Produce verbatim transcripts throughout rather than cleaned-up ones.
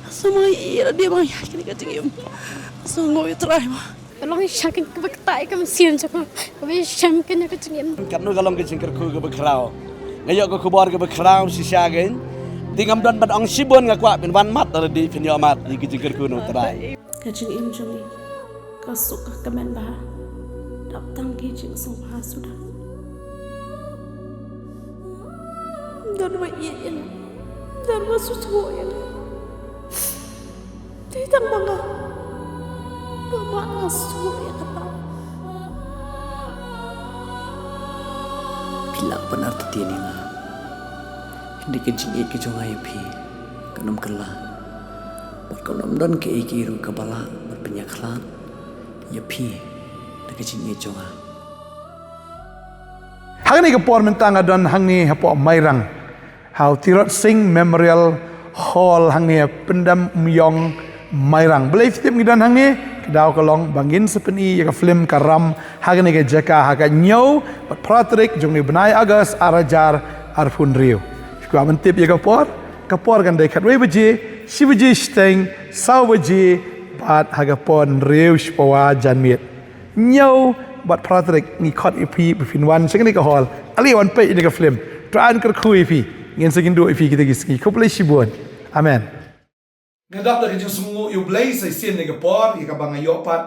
Sngewbha ïa lade ba nga ïaid kane ka jingim. Sngewbha ïa U Trai ba ka long sha kane kaba ktah ïa ka mynsiem jong nga, kaba ïashem kane ka jingim. Katno ka long ka jingkyrkhu kaba khraw. Nga ïoh ka khubor kaba khraw shisha kein. Te ngam don ban ong shibun, nga kwah phin wan mat lada dei phin ïoh mat ïa ka jingkyrkhu na U Trai. Ka jingim jong ngi ka suk ka kmen bha. Dap tang ki jingsngewbha suda. Don ba ïeit ïa nga, don ba sngewthuh ïa nga. Dei tang ba nga, ba ma nga sngewthuh ïa kata. Phi lah ban artatien ïa nga. Hynrei ka jingïeit ka jong nga ïa phi kan ym kylla. Bad kan ym don kaei kaei ruh kaba lah ban pynïakhlad ïa phi da ka jingïeit jong nga. Hangne ka por mynta nga don hangne hapoh Mairang, ha u Tirot Sing Memorial Hall hangne ha Pyndam Umïong, Mairang. Balei phi tip ngi don hangne? Ka daw ka long ba ngin sa pyni ïa ka film Ka Ram ha kane ka jaka ha ka hynñiew bad phra tarik jong une u bnai August ar hajar arphew hynriew. Phi kwah ban tip ïa ka por? Ka por kan dei khatwei baje, shi baje shiteng, saw baje bad ha ka por hynriew shi pawa janmiet. Hynñiew bad phra tarik ngi khot ïa phi ba phin wan sha kane ka hall. Ale wan peit ïa ka film. Trai un kyrkhu ïa phi. Ngin sa kynduh ïa phi kita ki sngi. Khublei shibun. Amen. Nga dap da ka jingsngewnguh ïa U Blei sa shisien ïa ka por ïa kaba nga ïoh pat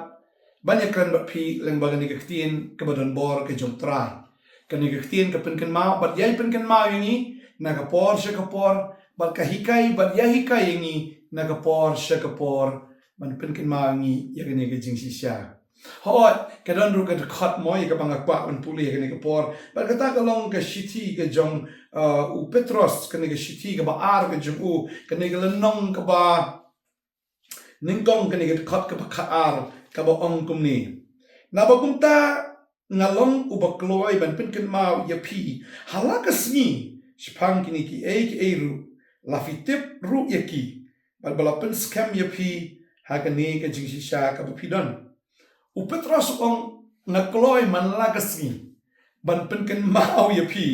ban ïakren bad phi lyngba kane ka ktien kaba don bor ka jong U Trai. Kane ka ktien ka pynkynmaw bad ïai pynkynmaw ïa ngi na ka por sha ka por, bad ka hikai bad ïai hikai ïa ngi na ka por sha ka por, ban pynkynmaw ïa ngi ïa kane ka jingshisha. Hooid, ka don ruh ka dkhot mo ïa kaba nga kwah ban pule ïa kane ka por. Bad kata ka long ka shithi ka jong, uh, u Petros, kane ka shithi kaba ar ka jong u, kane ka lynnong kaba nyngkong, kane ka dkhot kaba khatar, kaba ong kumne. Naba kumta nga long uba kloi ban pynkynmaw ïa phi ha la ka sngi shaphang kine kiei kiei ruh, la phi tip ruh ïa ki, bad ba la pynskhem ïa phi ha kane ka jingshisha kaba phi don. U Petros u ong, nga kloi man la ka sngi ban pynkynmaw ïa phi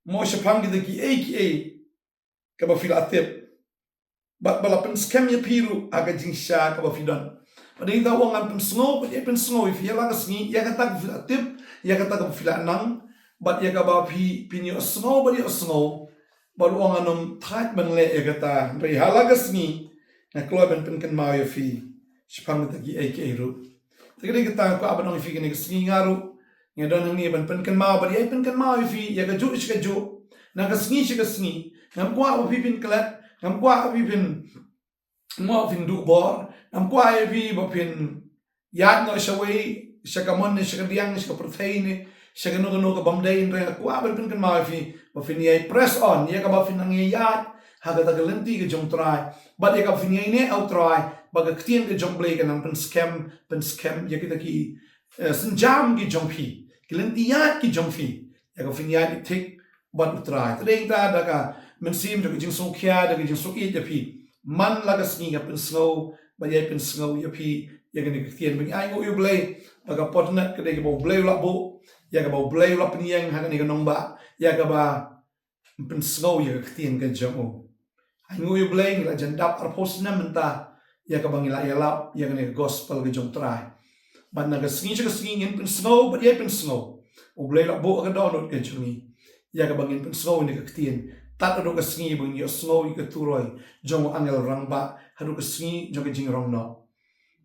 mo shaphang kita kiei kiei kaba phi la tip, bad ba la pynskhem ïa phi ruh ha ka jingshisha kaba phi don. Bad ïa kata u ong ngan pynsngew, bad ïa pynsngew ïa phi ïa la ka sngi ïa kata kaba phi la tip, ïa kata kaba phi la nang, bad ïa kaba phi, phin ïohsngew bad ïohsngew. Bad u ong ngan ym thait ban leh ïa kata, hynrei ha la ka sngi nga kloi ban pynkynmaw ïa phi shaphang kita kiei kiei ruh. Te ka dei kata nga kwah ban ong ïa phi kane ka sngi nga ruh nga don hangne ban pynkynmaw bad ïai pynkynmaw ïa phi ïa kajuh sha kajuh, na ka sngi sha ka sngi. Ngam kwah ba phi phin klet, ngam kwah ba phi phin mo phin duh bor, ngam kwah ïa phi ba phin ïaid noh shawei, sha ka mon ne sha ka diang, sha ka pyrthei ne sha kano kano ka bym dei, hynrei nga kwah ban pynkynmaw ïa phi ba phin ïai press on ïa kaba phin nang ïaid ha kata ka lynti ka jong U Trai, bad ïa kaba phin ïaineh ha U Trai, ba ka ktien ka jong U Blei ka nang pynskhem, pynskhem ïa kita ki, eh, sienjam ki jong phi, ki lynti ïaid ki jong phi, ïa kaba phin ïaid thik bad U Trai. Te dei kata da ka mynsiem, da ka jingsngewkhia, da ka jingsngewïeit ïa phi man la ka sngi nga pynsngew bad ïai pynsngew ïa phi ïa kane ka ktien. Ba ngi ainguh ïa U Blei ba ka por tnat ka dei kaba U Blei u la buh, ïa kaba U Blei u la pynïeng ha kane ka nongbah, ïa kaba pynsngew ïa ka ktien ka jong u. Ainguh ïa U Blei, ngi la jan dap arphew snem mynta ïa kaba ngi la ïalap ïa kane ka gospel ka jong U Trai. Bad na ka sngi sha ka sngi ngin pynsngew bad ïai pynsngew. U Blei la buh ka dohnud ka jong ngi ïa kaba ngin pynsngew ïa ka ktien, tad haduh ka sngi ba ngin ïohsngew ïa ka turoi jong u angel rangbah, haduh ka sngi jong ka jingrong noh.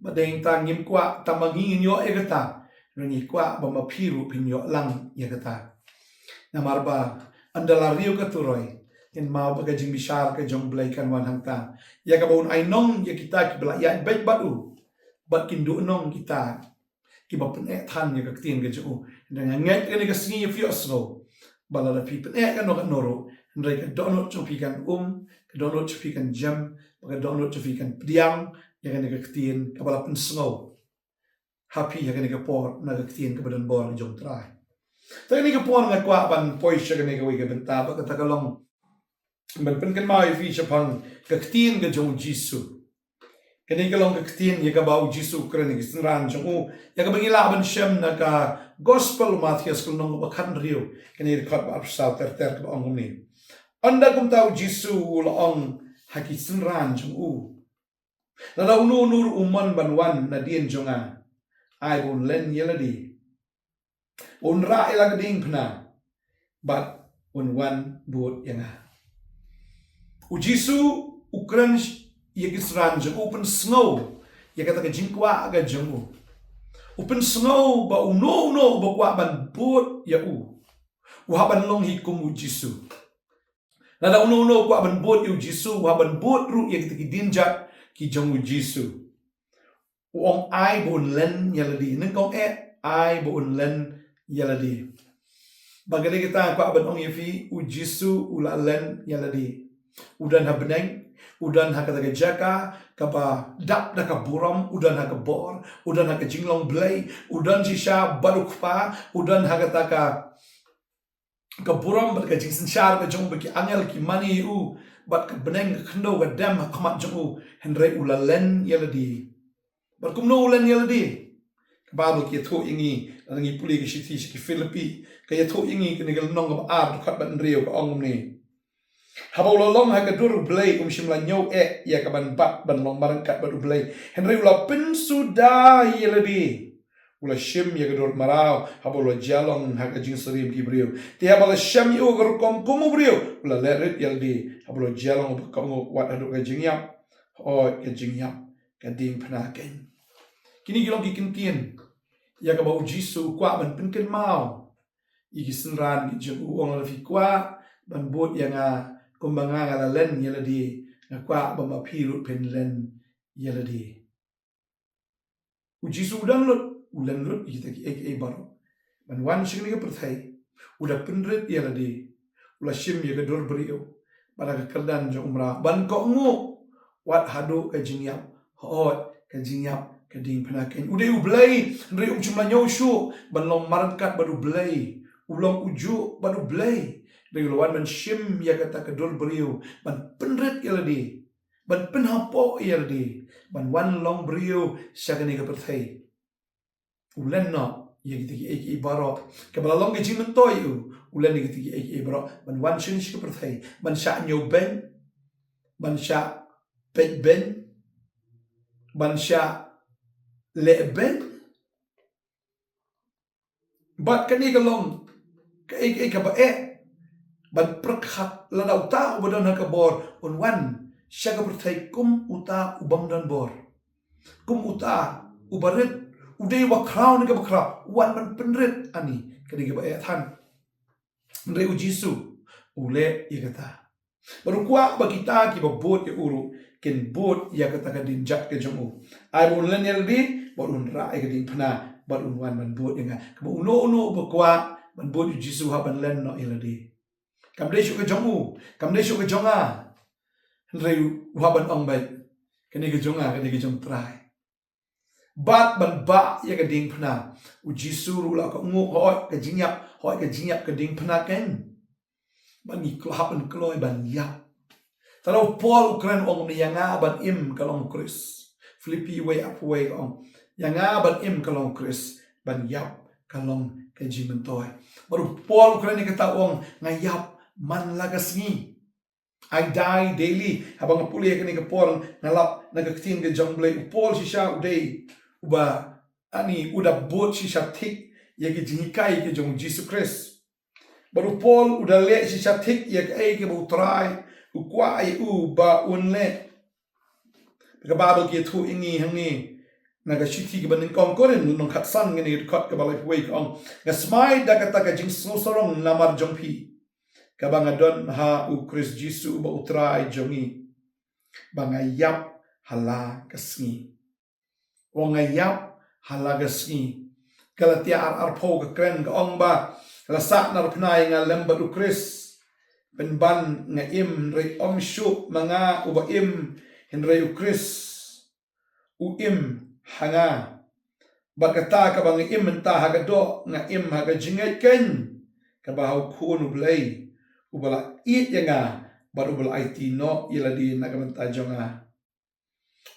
Bad dei tang ngim kwah tang ba ngi ngin ïoh ïa kata, hynrei ngi kwah ba ma phi ruh phin ïoh lang ïa kata. Namar ba ynda la riew ka turoi, kynmaw ba ka jingbishar ka jong U Blei kan wan hangta, ïa kaba un ainong ïa kita kiba la ïaid beit bad u, bad kin duhnong kita kiba pyneh than ïa ka ktien ka jong u. Hynrei nga ngeit kane ka sngi ïa phi ïohsngew ba lada phi pyneh kano kano ruh, hynrei ka dohnud jong phi kan um, ka dohnud jong phi kan jem, bad ka dohnud jong phi kan pdiang ïa kane ka ktien kaba la pynsngew ha phi ha kane ka por, na ka ktien kaba don bor ka jong U Trai. Te kane ka por nga kwah ban poi sha kane kawei ka bynta, bad kata ka long ban pynkynmaw ïa phi shaphang ka ktien ka jong U Jisu. Kane ka long ka ktien ïa kaba U Jisu u kren ïa ki synran jong u, ïa kaba ngi lah ban shem na ka gospel u Mathaios ka lynnong kaba khathynriew, kane ka dkhot ba arphew saw ter ter, kaba ong kumne. Ynda kumta U Jisu u la ong ha ki synran jong u. Lada uno uno ruh u mon ban wan nadien jong nga, ai ba un len ïa lade, un rah ïa la ka diengphna, bad un wan bud ïa nga. U Jisu u kren ïa ki synran jong u, u pynsngew ïa kata ka jingkwah ka jong u. U pynsngew ba uno uno uba kwah ban bud ïa u, u hap ban long hi kum u Jisu. Lada uno uno u kwah ban bud ïa u Jisu, u hap ban bud ruh ïa kita ki dienjat ki jong u Jisu. U ong ai ba un len ïa lade. Nyngkong eh, ai ba un len ïa lade. Bad ka dei kata nga kwah ban ong ïa phi, u Jisu u la len ïa lade. U don ha bneng, u don ha kata ka jaka kaba dap da ka burom, u don ha ka bor, u don ha ka jinglong Blei, u don shisha bad u Kpa, u don ha kata ka ka burom bad ka jingsynshar ka jong u bad ki angel ki mane ïa u, bad ka bneng ka khyndew ka dem ha khmat jong u, hynrei u la len ïa lade. Bad kumno u len ïa lade? Ka Baibl ka ïathuh ïa ngi, lada ngi pule ka shithi sha ki Philippi, ka ïathuh ïa ngi kane ka lynnong kaba ar, dkhot ba hynriew ka ong kumne. Haba u la long ha ka dur u Blei, um shym la ñiew eh ïa ka ban bat ban long marryngkat bad u Blei, hynrei u la pynsuda ïa lade. U la shim ïa ka dur mraw haba u la jia long ha ka jingsyriem ki briew. Te haba la shem ïa u ha ka rukom kum u briew, u la leh rit ïa lade. Haba u la jia long uba kohnguh wat haduh ka jingïap, hooid, ka jingïap ka diengphna keiñ. Kine ki long ki kyntien ïa kaba u Jisu u kwah ban pynkynmaw ïa ki synran ki jong u, u ong, lada phi kwah ban bud ïa nga kumba nga, nga la len ïa lade, nga kwah ba ma phi ruh phin len ïa lade. U Jisu u don lut, u len lut ïa kita kiei kiei baroh ban wan sha kane ka pyrthei. U da pynrit ïa lade, u la shim ïa ka dur briew, bad ha ka kyrdan jong u mraw ban kohnguh wat haduh ka jingïap, hooid, ka jingïap ka diengphna keiñ. U dei u Blei, hynrei um shym la ñiew shuh ban long marryngkat bad u Blei. U long ujuh bad u Blei, hynrei u la wan ban shim ïa kata ka dur briew, ban pynrit ïa lade, ban pynhapoh ïa lade, ban wan long briew sha kane ka pyrthei. U len noh ïa kita kiei kiei baroh, kaba la long ka jingmyntoi ïa u. U len ïa kita kiei kiei baroh ban wan shane sha ka pyrthei, ban shah ñiewbeiñ, ban shah peitbeiñ, ban shah lehbeiñ. Bad kane ka long kaei kaei kaba eh ban pyrkhat, lada uta uba don ha ka bor un wan sha ka pyrthei kum uta u bym don bor, kum uta uba rit, u dei uba khraw ne kaba khraw, u wan ban pynrit, ani ka dei kaba eh than. Hynrei u Jisu u leh ïa kata. Bad u kwah ba kita kiba bud ïa u ruh kin bud ïa kata ka dienjat ka jong u. Ai ba un len ïa lade, bad un rah ïa ka diengphna, bad un wan ban bud ïa nga. Kaba uno uno uba kwah ban bud ïa u Jisu u hap ban len noh ïa lade. Kam dei shuh ka jong u, kam dei shuh ka jong nga. Hynrei u hap ban ong beit, kane ka jong nga, kane ka jong u Trai. Bad ban bah ïa ka diengphna. U Jisu ruh u la kohnguh, hooid, ka jingïap, hooid, ka jingïap ka diengphna keiñ. Bad ngi hap ban kloi ban ïap. Te lada u Paul u kren, u ong, ïa nga ban im ka long u Khrist. Philippi wei arphew wei ka ong, ïa nga ban im ka long u Khrist, ban ïap ka long ka jingmyntoi. Bad u Paul u kren ïa kata, u ong, nga ïap man la ka sngi. I die daily. Haba nga pule ïa kane ka por, nga lap na ka ktien ka jong u Blei, u Paul shisha u dei uba, ani, u da bud shisha thik ïa ki jinghikai ka jong u Jisu Khrist. Bad u Paul u da leh shisha thik ïa kaei kaba u Trai u kwah ïa u ba un leh. Ka Baibl ka ïathuh ïa ngi hangne, na ka shithi kaba nyngkong Korinth, lynnong khatsan, kane ka dkhot kaba laiphew wei ka ong, nga smai da kata ka jingsngewsarong namar jong phi, kaba nga don ha u Khrist Jisu uba u Trai jong ngi, ba nga ïap ha la ka sngi. Ba nga ïap ha la ka sngi. Galatia ar arphew ka kren, ka ong ba la sah narphna ïa nga lem bad u Khrist. Pynban nga im, hynrei ym shuh ma nga uba im, hynrei u Khrist u im ha nga. Bad kata kaba nga im mynta ha ka doh, nga im ha ka jingngeit keiñ kaba ha u Khun u Blei, uba la ïeit ïa nga bad uba la aiti noh ïa lade na ka bynta jong nga.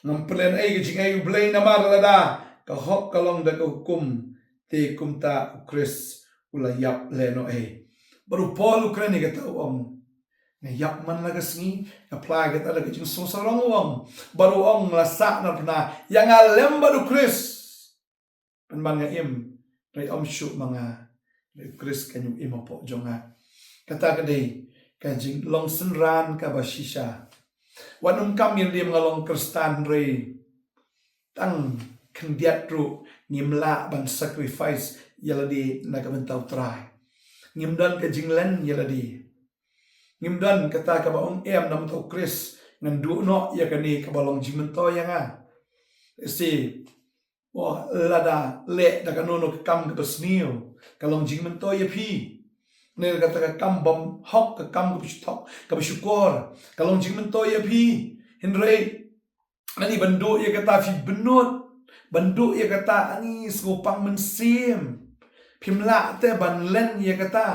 Ngam pynlehnohei ka jingaiei u Blei, namar lada ka hok ka long da ka hukum, te kumta u Khrist u la ïap lehnohei. Bad u Paul u kren ïa kata, u ong, Nga ïap man la ka sngi, nga phla ïa kata da ka jingsngewsarong, u ong. Bad u ong, la sah na pna ïa nga lem bad u Khrist. Pynban nga im, hynrei ym shuh ma nga, hynrei u Khrist kan ïoh im hapoh jong nga. Kata ka dei ka jinglong synran kaba shisha. Wat nym kam ïa lade ba nga long Khristan hynrei tang khyndiat ruh ngim lah ban sacrifice ïa lade na ka bynta u Trai. Ngim don ka jinglen ïa lade. Ngim don kata kaba ong, em, na ka bynta u Khrist ngan duh noh ïa kane kaba long jingmyntoi ïa nga. Lehse, oh, lada leh da kano kano ka kam kaba sniew, ka long jingmyntoi ïa phi. Ne kata ka kam bymhok, ka kam kaba shu-, kaba shukor, ka long jingmyntoi ïa phi. Hynrei lane ban duh ïa kata phi bynnud, ban duh ïa kata lane sngewpang mynsiem. Phim lah te ban len ïa kata.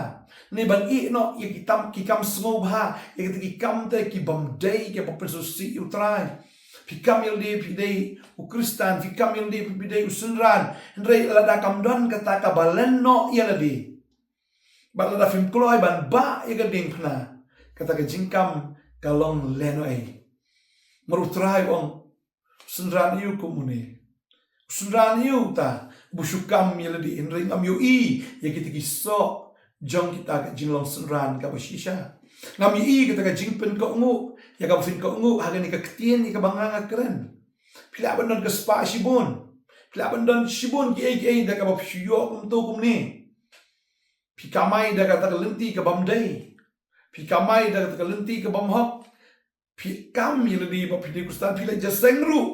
Lane ban ïeh noh ïa ki tam, ki kam sngewbha, ïa kita ki kam te ki bym dei, kiba pynsngewsih ïa u Trai. Phi kam ïa lade phi dei u Khristan, phi kam ïa lade phi dei u synran. Hynrei lada kam don kata kaba len noh ïa lade, bad lada phim kloi ban bah ïa ka diengphna, kata ka jingkam ka long lehnohei. Namar u Trai u ong, u synran aïu kum une? U synran aïu uta uba shu kam ïa lade hynrei ngam ïohi ïa kita ki soh jong kita ka jinglong synran kaba shisha? Ngam ïohi kata ka jingpynkohnguh ïa kaba phin kohnguh ha kane ka ktien ïa kaba nga nga kren? Phi lah ban don ka spah shibun, phi lah ban don shibun kiei kiei da kaba phi shu ïoh kumto kumne. Phi kamai da kata ka lynti ka bym dei. Phi kamai da kata ka lynti ka bym hok. Phi kam ïa lade ba phi dei Khristan, phi la jingïaseng ruh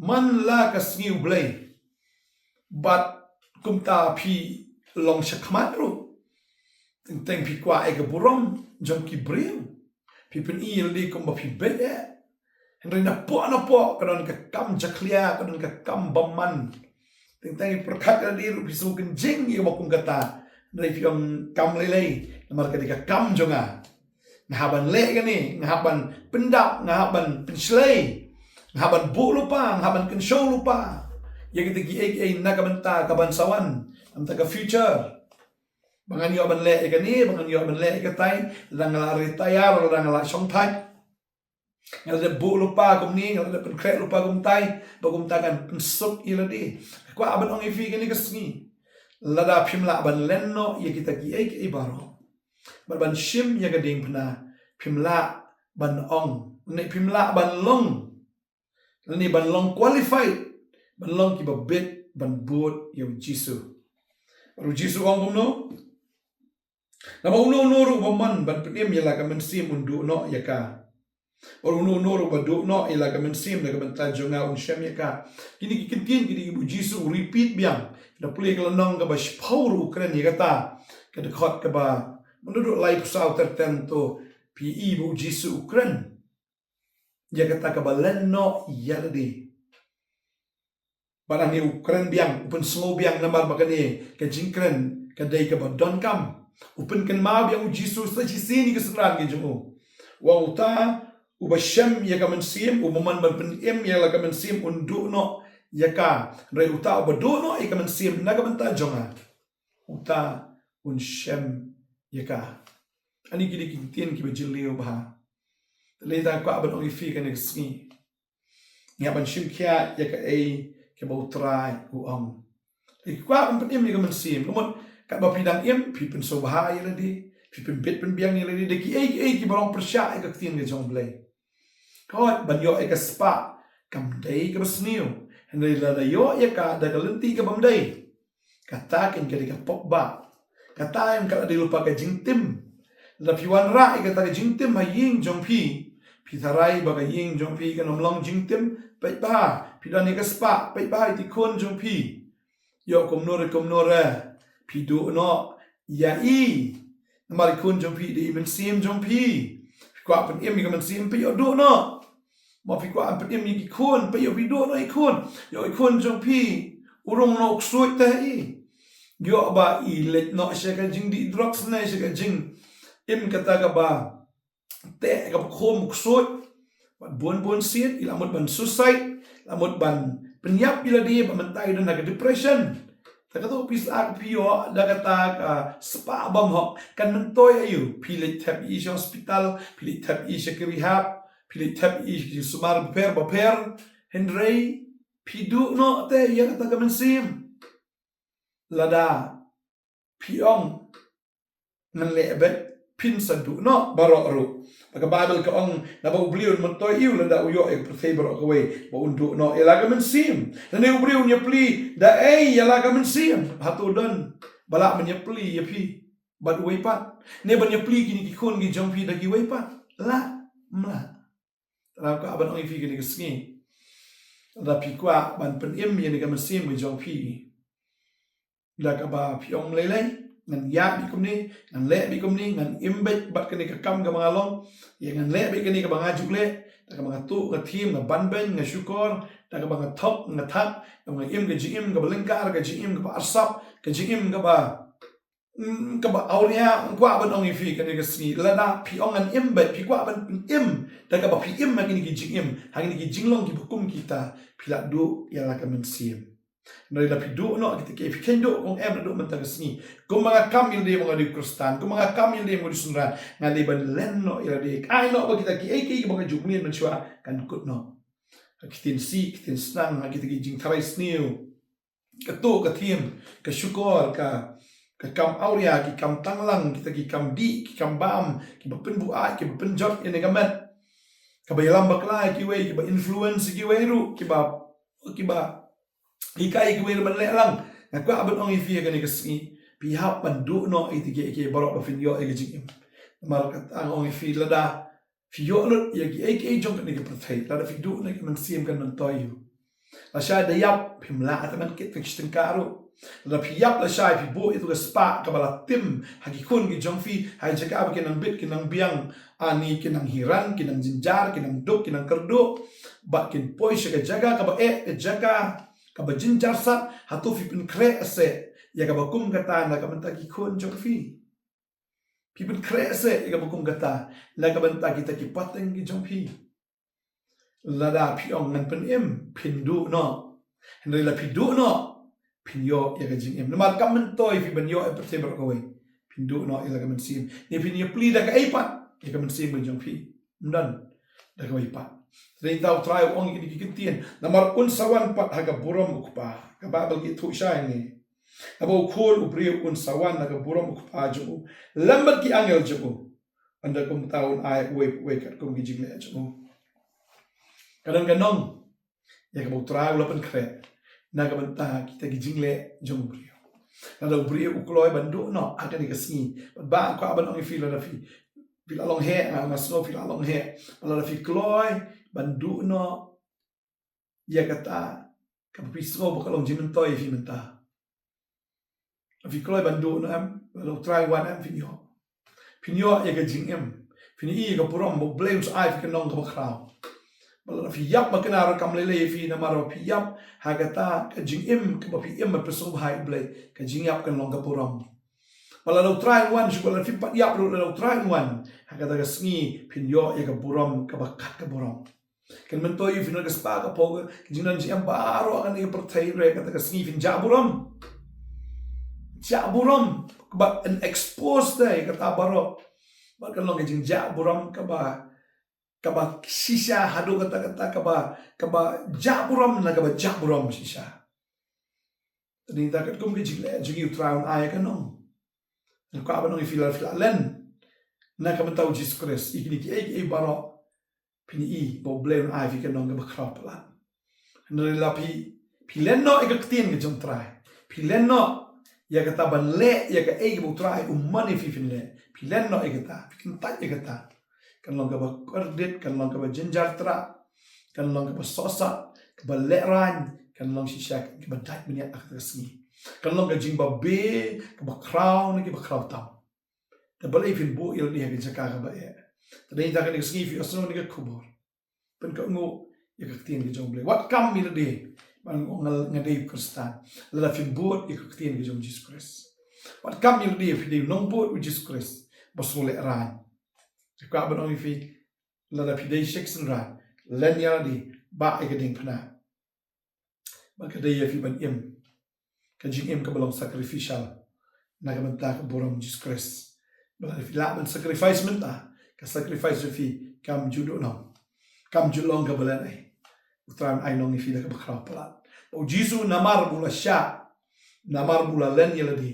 man la ka sngi U Blei. Bad kumta phi long shakhmat ruh. Teng teng phi kwah ïa ka burom jong ki briew. Phi pyni ïa lade kumba phi beit eh. Hynrei napoh napoh ka don ka kam jakhlia, ka don ka kam bymman. Teng teng pyrkhat ïa lade ruh phi sngewkynjing ïa kaba kum kata. Hynrei phi ong kam lei lei, namar ka dei ka kam jong nga. Nga hap ban leh kane, nga hap ban pyndap, nga hap ban pynshlei, nga hap ban buh lypa, nga hap ban kynshew lypa ïa kita kiei kiei na ka bynta kaban sa wan, na ka bynta ka future. Ba ngan ïoh ban leh ïa kane, ba ngan ïoh ban leh ïa katai, lada nga la retire, lada nga la shongthait, nga la dep buh lypa kumne, nga la dep pynkhreh lypa kumtai, ba kumta kan pynsuk ïa lade. Nga kwah ban ong ïa phi kane ka sngi, lada phim lah ban len noh ïa kita kiei kiei baroh, bad ban shim ïa ka diengphna, phim lah ban ong, ne phim lah ban long, ne ban long qualified ban long kiba bit ban bud ïa U Jisu. Bad U Jisu u ong kumno? Namar uno uno ruh uba mon ban pynim ïa la ka mynsiem un duh noh ïa ka. Bad uno uno ruh uba duh noh ïa la ka mynsiem na ka bynta jong nga un shem ïa ka. Kine ki kyntien ki dei kiba U Jisu u repeat biang. Phi da pule ka lynnong kaba shiphew ruh u kren ïa kata. Ka dkhot kaba, mynta duh laiphew saw ter ten to, phi i ba U Jisu u kren ïa kata kaba len noh ïa lade. Bad hangne u kren biang, u pynsngew biang namar ba kane ka jingkren ka dei kaba donkam. U pynkynmaw biang U Jisu sa shisien ïa ki synran ki jong u. U ong uta uba shem ïa ka mynsiem, uba mon ban pynim ïa la ka mynsiem un duh noh ïa ka. Hynrei uta uba duh noh ïa ka mynsiem na ka bynta jong nga, uta un shem ïa ka. Hangne ki dei ki ktien kiba jylliew bha. Te lei tang kwah ban ong ïa phi kane ka sngi, ngi hap ban shim khia ïa kaei kaba U Trai u ong. Te kwah ban pynim ïa ka mynsiem. Ka mut katba phi dang im, phi pynsngewbha ïa lade, phi pynbit pynbiang ïa lade da kiei kiei kiba long pyrshah ïa ka ktien ka jong U Blei. Hooid, ban ïoh ïa ka spah kam dei kaba sniew. Hynrei lada ïoh ïa ka da ka lynti ka bym dei, kata kein ka dei ka pop bah. Kata kein ka la dei lypa ka jingtim. Lada phi wanrah ïa kata ka jingtim ha ïing jong phi, phi tharai ba ka ïing jong phi kan ym long jingtim peit bha. Phi don ïa ka spah, peit bha ïa i khun jong phi. Ïoh kumno re kumno re, phi duh noh ïa i. Namar i khun jong phi i dei i mynsiem jong phi. Phi kwah pynim ïa ka mynsiem, phi ïoh duh noh. Ma phi kwah pynim ïa ki khun, phi ïoh phi duh noh i khun. Ïoh i khun jong phi u rung noh u ksuid te ha i. Ïoh ba i leit noh sha ka jingdih drugs ne sha ka jingim kata kaba teh kaba khum u ksuid. Bad bun bun sien i la mut ban suicide, la mut ban pynïap ïa lade, ba mynta i don ha ka depression. Ta kato pisa ka phi ïoh da kata ka spah bym hok, kan myntoi aïu? Phi leit thep ïa i sha hospital, phi leit thep ïa i sha ki rehab, phi leit thep ïa i sha ki sumar bapher bapher. Hynrei phi duh noh te ïa kata ka mynsiem. Lada phi ong ngan leh beit, phin sa duh noh baroh ruh. Ba ka Baibl ka ong, naba u briew un myntoi aïu lada u ïoh ïa ka pyrthei baroh kawei, ba un duh noh ïa la ka mynsiem. Lane u briew un ïapli da ei ïa la ka mynsiem? Hato don ba lah ban ïapli ïa phi bad uwei pat, ne ban ïapli kine ki khun ki jong phi da kiwei pat? Lah, ym lah. Te nga kwah ban ong ïa phi kane ka sngi, lada phi kwah ban pynim ïa kane ka mynsiem ka jong phi, da kaba phi ong lei lei, ngan ïaid beit kumne, ngan leh beit kumne, ngan im beit bad kane ka kam kaba nga long, ïa ngan leh beit kane kaba nga ju leh, da kaba nga tuh, nga thiem, nga banbeiñ, nga shukor, da kaba nga thok, nga thak, da kaba nga im ka jingim kaba lyngkar, ka jingim kaba arsap, ka jingim kaba, mm, kaba awria. Nga kwah ban ong ïa phi kane ka sngi, lada phi ong ngan im beit, phi kwah ban im da kaba phi im ha kine ki jingim, ha kine ki jinglong kiba kum kita, phi lah duh ïa la ka mynsiem. Hynrei lada phi duh noh kita kiei, phi kheiñ duh, ong em, naduh mynta ka sngi, kumba nga kam ïalade ma nga dei u Khristan, kumba nga kam ïalade ma nga dei u synran, nga dei ban len noh ïalade. Ai noh ba kita kiei kiei kiba nga ju mlien mynshuwa kan kut noh. Ha ki ktien sih, ki ktien snang, ha kita ki jingtharai sniew, ka tuh ka thiem, ka shukor, ka, ka kam awria, ki kam tanglang, kita ki kam dih, ki kam bam, kiba pynbuaid, kiba pynjot ïa kane ka met, kaba ïalam bakla ïa kiwei, kiba influence ïa kiwei ruh, kiba, kiba hikai ïa kiwei ruh ban leh lang. Nga kwah ban ong ïa phi ha kane ka sngi, phi hap ban duh noh ïa kita kiei kiei baroh ba phin ïoh ïa ka jingim. Namar kata nga ong ïa phi, lada phi ïoh lut ïa kiei kiei jong kane ka pyrthei, lada phi duh noh ïa ka mynsiem, kan myntoi aïu? Lashai da ïap phim lah te ban kit tang shi tyngka ruh. Lada phi ïap lashai, phi buh ïa tu ka spah kaba la tim ha ki khun ki jong phi, ha ka jaka ba ki nang bit, ki nang biang, ani ki nang hiran, ki nang jynjar, ki nang duk, ki nang kyrduh, bad kin poi sha ka jaka kaba eh, ka jaka kaba jynjar sat. Hato phi pynkhreh seh ïa kaba kum kata na ka bynta ki khun jong phi? Phi pynkhreh seh ïa kaba kum kata na ka bynta kita ki pateng ki jong phi? Lada phi ong ngan pynim, phin duh noh. Hynrei lada phi duh noh, phin ïoh ïa ka jingim. Namar kam myntoi phi ban ïoh ïa ka pyrthei baroh kawei, phin duh noh ïa la ka mynsiem. Ne phin ïapli da kaei pat ïa ka mynsiem ka jong phi? Ym don da kawei pat. Te nangta U Trai u ong ïa kine ki ktien, namar un sa wan pat ha ka burom u Kpa. Ka Baibl ka ïathuh shai ne, naba U Khun u briew un sa wan ha ka burom u Kpa jong u lem bad ki angel jong u. Ynda kumta un ai uwei pa uwei katkum ki jingleh jong u. Ka don ka nong ïa kaba U Trai u la pynkhreh na ka bynta kita ki jingleh jong u briew. Lada u briew u kloi ban duh noh ha kane ka sngi, bad ba kwah ban ong ïa phi, lada phi, phi la long heh, nga, nga sngew phi la long heh, bad lada phi kloi ban duh noh ïa kata kaba phi sngew ba ka long jingmyntoi ïa phi mynta, phi kloi ban duh noh em? Lada U Trai u wan em, phin ïoh, phin ïoh ïa ka jingim, phin ïoh ïa ka burom ba U Blei un sa ai ïa phi ka nong kaba khraw. Bad lada phi ïap, ba kane ruh kam lei lei ïa phi, namar ba phi ïap ha kata ka jingim kaba phi im bad phi sngewbha ïa U Blei, ka jingïap kan long ka burom. Bad lada U Trai u wan, shu bad lada phi pat ïap ruh, lada U Trai u wan, ha kata ka sngi phin ïoh ïa ka burom kaba kat ka burom. Kan myntoi ïa phi na ka spah ka phew, ka jingdon jingem baroh ha kane ka pyrthei, hynrei kata ka sngi phin jah burom. Jah burom, kaba yn expose te ïa kata baroh. Bad kan long ka jingjah burom kaba, kaba shisha haduh katta katta, kaba, kaba jah burom na kaba jah burom shisha. Te nangta katkum ka jingleh jong ngi U Trai un ai ka nong. Nga kwah ban ong ïa phi, lada phi la len na ka bynta U Jisu Khrist ïa kine kiei kiei baroh, phin ïohi ba U Blei un ai ïa phi ka nong kaba khraw palat. Hynrei lada phi, phi len noh ïa ka ktien ka jong U Trai, phi len noh ïa kata ban leh ïa kaei kaba U Trai u mon ïa phi phin leh, phi len noh ïa kata, phi kyntait ïa kata, kan long kaba kordit, kan long kaba jynjar trah, kan long kaba sohsat, kaba lehraiñ, kan long shisha kaba dait bniat ha kata ka sngi. Kan long ka jingbabe kaba khraw na kiba khraw tam. Te balei phin buh ïa lade ha ka jaka kaba eh? Te nangta kane ka sngi phi ïohsngew ïa kane ka khubor, pynkohnguh ïa ka ktien ka jong U Blei. Wat kam ïa lade ban ong nga, nga dei u Khristan, lada phim bud ïa ka ktien ka jong U Jisu Khrist. Wat kam ïa lade, phi dei u nongbud U Jisu Khrist ba sngewlehraiñ. Te kwah ban ong ïa phi, lada phi dei u Khristan, len ïa lade, bah ïa ka diengphna. Ba ka dei ïa phi ban im ka jingim kaba long sacrificial na ka bynta ka burom Jisu Khrist. Ba lada phi lah ban sacrifice mynta, ka sacrifice jong phi kam ju duh noh, kam ju long kaba len ei. U Trai un ai nong ïa phi da kaba khraw palat. Ba u Jisu namar ba u la shah, namar ba u la len ïa lade,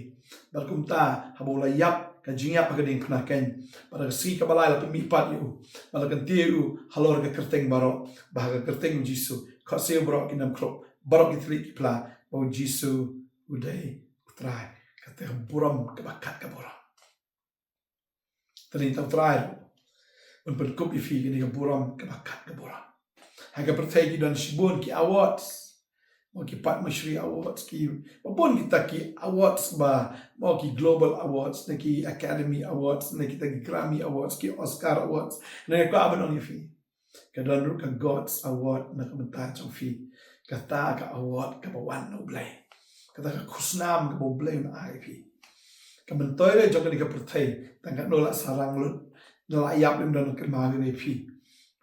bad kumta haba u la ïap ka jingïap ha ka diengphna keiñ, bad ha ka sngi kaba lai la pynmihpat ïa u, bad la kyntiew ïa u halor ka kyrteng baroh, ba ha ka kyrteng u Jisu, khohsiew baroh kin ym khrup, baroh ki thylliej ki phla, ba u Jisu u dei u Trai. Kata ka burom kaba kat ka burom. Te mynta u Trai un pynkup ïa phi kane ka burom kaba kat ka burom. Ha ka pyrthei ki don shibun ki awards. Mo ki Padma Shri Awards, ki, ba bun kita ki awards ba, mo ki Global Awards, ne ki Academy Awards, ne kita ki Grammy Awards, ki Oscar Awards, ne kwah ban ong ïa phi. Ka don ruh ka God's Award na ka bynta jong phi. Kata ka award kaba wan na u Blei. Kata ka khusnam kaba u Blei un ai ïa phi. Ka myntoi re jong kane ka pyrthei, tang katno la sarang lut, la ïap lem don kyrmai ïa phi.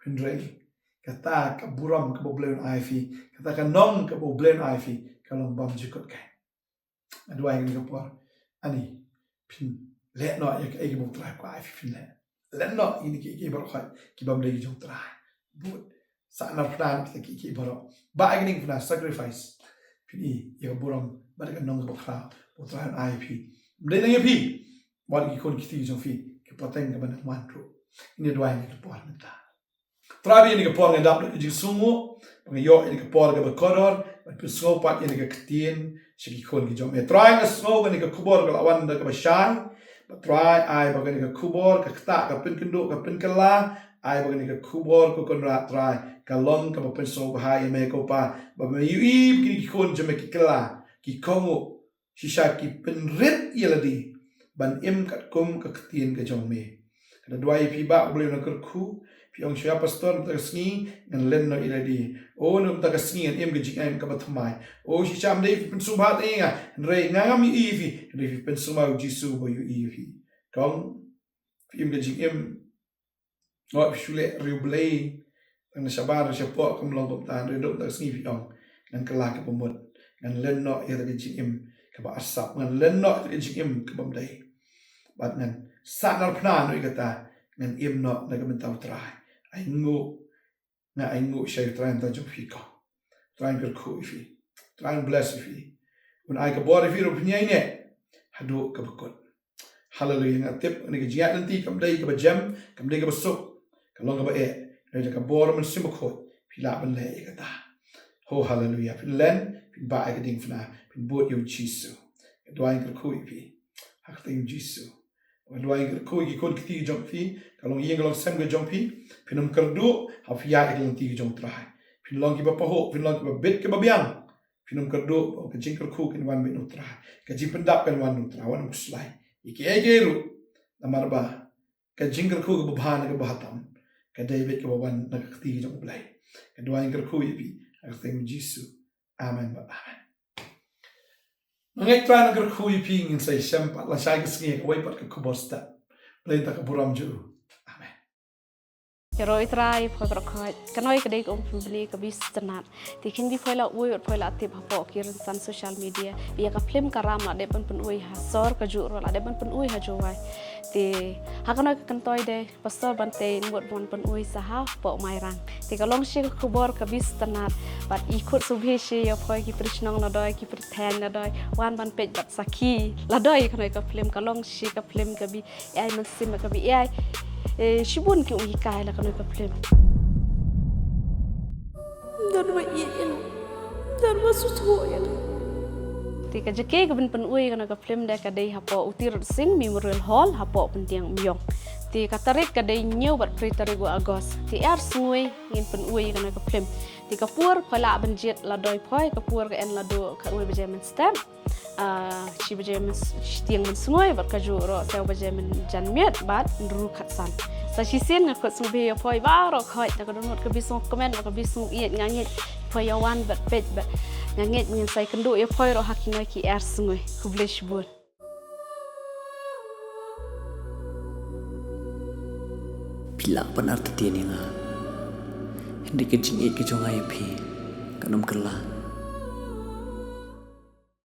Hynrei kata ka burom kaba u Blei un ai ïa phi, kata ka nong kaba u Blei un ai ïa phi, ka long bymjukut keiñ. Nga duwai ha kane ka por, ani, phin leh noh ïa kaei kaba u Trai u kwah ïa phi phin leh. Leh noh ïa kine kiei kiei baroh, ki bym dei ki jong u Trai. Bud, sahnarphna ïa kita kiei kiei baroh. Ba ïa kane ka pynah sacrifice, phin ïoh ïa ka burom bad ka nong kaba khraw ba u Trai un ai ïa phi. Ym dei nang ïa phi, bad ki khun ki kti jong phi, ki pateng kiban wan ruh. Nga duwai ha kane ka por mynta. Trai, ha kane ka por nga dap da ka jingsngewnguh ba nga ïoh ïa kane ka por kaba kordor ban pynsngew pat ïa kane ka ktien sha ki khun ki jong me. Trai, nga sngew kane ka khubor ka la wan da kaba shai. Bad Trai, ai ba kane ka khubor ka ktah, ka pynkynduh, ka pynkylla. Ai ba kane ka khubor, ko Kynrad Trai, ka long kaba pynsngewbha ïa me, ko Pa, ba me ïohi ba kine ki khun jong me ki kylla, ki kohnguh, shisha ki pynrit ïa lade ban im katkum ka ktien ka jong me. Nga duwai ïa phi Bah, U Blei un nang kyrkhu. Phi ong sha pastor mynta ka sngi ngan len noh ïa lade. O, mynta ka sngi ngan im ka jingim kaba thymmai. O, shisha ym dei phi pynsngewbha ïa nga, hynrei nga ngam ïohi ïa phi, hynrei phi pynsngewbha ïa u Jisu ba u ïohi ïa phi. Kong, phi im ka jingim, nga ong phi shu leh riewblei, tang na shabar na shapoh kam long kumta, hynrei mynta ka sngi phi ong ngan kylla kaba mut, ngan len noh ïa ka jingim kaba arsap, ngan len noh ïa ka jingim kaba ym dei. Bad ngan sahnarphna noh ïa kata, ngan im noh na ka bynta u Trai. Ainguh, nga ainguh sha u Trai mynta jong phi, ko Trai un kyrkhu ïa phi. Trai un bless ïa phi. Un ai ka bor ïa phi ruh phin ïaineh haduh kaba kut. Haleluia. Nga tip kane ka jingïaid lynti kam dei kaba jem, kam dei kaba suk, ka long kaba eh. Hynrei da ka bor Mynsiem Bakhuid phi lah ban leh ïa kata. Ho, haleluia. Phin len, phin bah ïa ka diengphna, phin bud ïa u Jisu. Nga duwai kyrkhu ïa phi ha ka kyrteng u Jisu. Nga duwai kyrkhu ïa ki khun ki kti jong phi, ka long ïing ka long sem ka jong phi. Phin ym kyrduh haba phi ïaid ïa ka lynti ka jong u Trai. Phin long kiba pahuh, phin long kiba bit kiba biang. Phin ym kyrduh ba ka jingkyrkhu kan wan beit na u Trai, ka jingpyndap kan wan na u Trai, wan ym khuslai ïa kiei kiei ruh. Namar ba ka jingkyrkhu kaba bha na kaba bha tam ka dei beit kaba wan na ka kti ka jong u Blei. Nga duwai kyrkhu ïa phi ha ka kyrteng u Jisu. Amen bad amen. Nga ngeit Trai un nang kyrkhu ïa phi. Ngin sa ïashem pat lashai ka sngi ha kawei pat ka khubor step. Blei un kyrkhu, burom jong u. Amen. Ïaroh ïa u Trai, phi baroh khoit. Kane ka dei ka umphniang ka bishar. Te kine ki phi la ui, phi la tip hapoh ki rynsan social media, ïa ka film Ka Ram la dep ban pynui ha sor, kajuh ruh la dep ban pynui ha Jowai. Te ha kane ka kynta de Pastor Bantei un mut ban pynui sa hapoh Mairang. Te ka long shi ka khubor ka bishar. Bad i khot sngewbha shi ïa phi ki pyrshang na doi, ki pyrthen na doi, wan ban peit bad sakhi la doi. Kane ka film ka long shi ka film kaba ïai mynsiem, kaba ïai, eh, shibun ki ong hikai la kane ka film. Don ba ïeit ïa nga, don ba sngewthuh ïa nga. Te ka jaka kaban pynui kane ka film de ka dei hapoh U Tirot Sing Memorial Hall hapoh Pyndiang Umïong. Te ka tarik ka dei hynñiew bad phra tarik u August. Te ar sngi ngin pynui kane ka film. Te ka por phi lah ban jied la doi phi, ka por ka dei naduh khatwei baje mynstep, ah, shi baje myn, shiteng mynsngi bad kajuh ruh saw baje mynjanmiet bad hynriew khatsan. Sa shisien nga khot sngewbha ïa phi baroh khoit na ka dohnud kaba sngewkmen bad kaba sngewïeit, nga ngeit phi ïa wan bad peit bad nga ngeit ngin sa ïakynduh ïa phi ruh ha kine ki ar sngi. Khublei shibun. Phi lah ban artatien ïa nga, hynrei ka jingïeit ka jong nga ïa phi kan ym kylla.